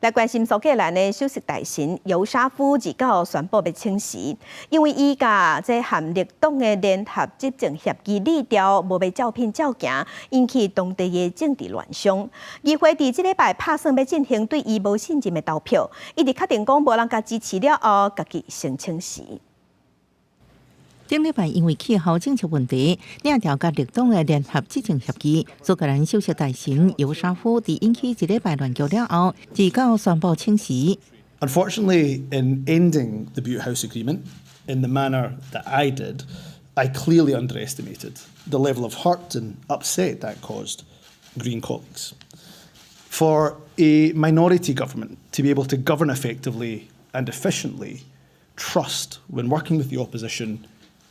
來關心蘇格蘭的首相大臣尤沙夫29號宣布欲請辭，因為伊佮這和綠黨的聯合執政協議擬調無欲照片照行，引起當地的政治亂象。議會佇這禮拜拍算欲進行對伊無信任的投票，伊佇確定講無人共支持了後，家己先請辭。頂禮拜因為氣候政策問題，擬調佮綠黨的聯合執政協議，蘇格蘭首相大臣尤沙夫佇引起一禮拜亂局了後，29宣布請辭。 Unfortunately, in ending the Bute House Agreement in the manner that I did, I clearly underestimated the level of hurt and upset that caused Green colleagues. For a minority government to be able to govern effectively and efficiently, trust when working with the opposition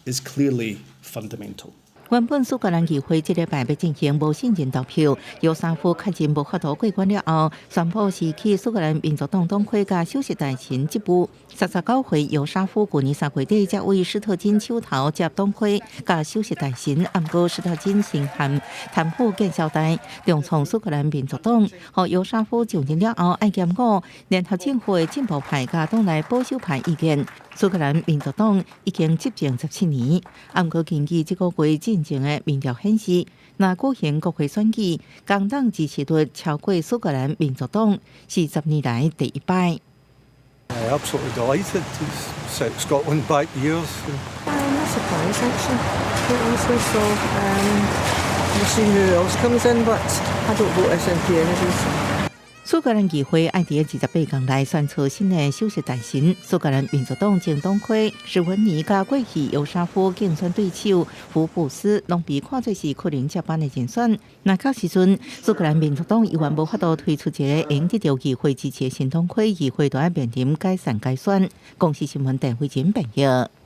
is clearly fundamental. 原本蘇格蘭議會這禮拜欲進行無信任投票，尤沙夫確認無法度過關了後，宣布辭去蘇格蘭民族黨黨魁佮首席大臣職務。39歲尤沙夫舊年3月底才為史特金手頭接黨魁佮首席大臣，毋過史特金身陷貪腐見消代，重創蘇格蘭民族黨。予尤沙夫就任了後，愛兼顧聯合政府的進步派佮黨內保守派意見。蘇格蘭民族黨已經執政17年，毋過根據這個月進行的民調顯示，若舉行國會選舉，工黨支持率超過蘇格蘭民族黨，是10年來第一擺。 Absolutely delighted to set Scotland back years. I'm not surprised, actually, quite honestly. So we'll see who else comes in, but I don't vote SNP anyway. So. 蘇格蘭議會愛佇28工來選出新的首相大臣。蘇格蘭民族黨前黨魁史文尼佮過去尤沙夫競選對手福布斯，攏被看做是可能接班的人選。若到時陣，蘇格蘭民族黨猶原無法度推出一个會用得著議會支持的新黨魁，議會就愛面臨解散改選。公視新聞鄧慧珍編譯。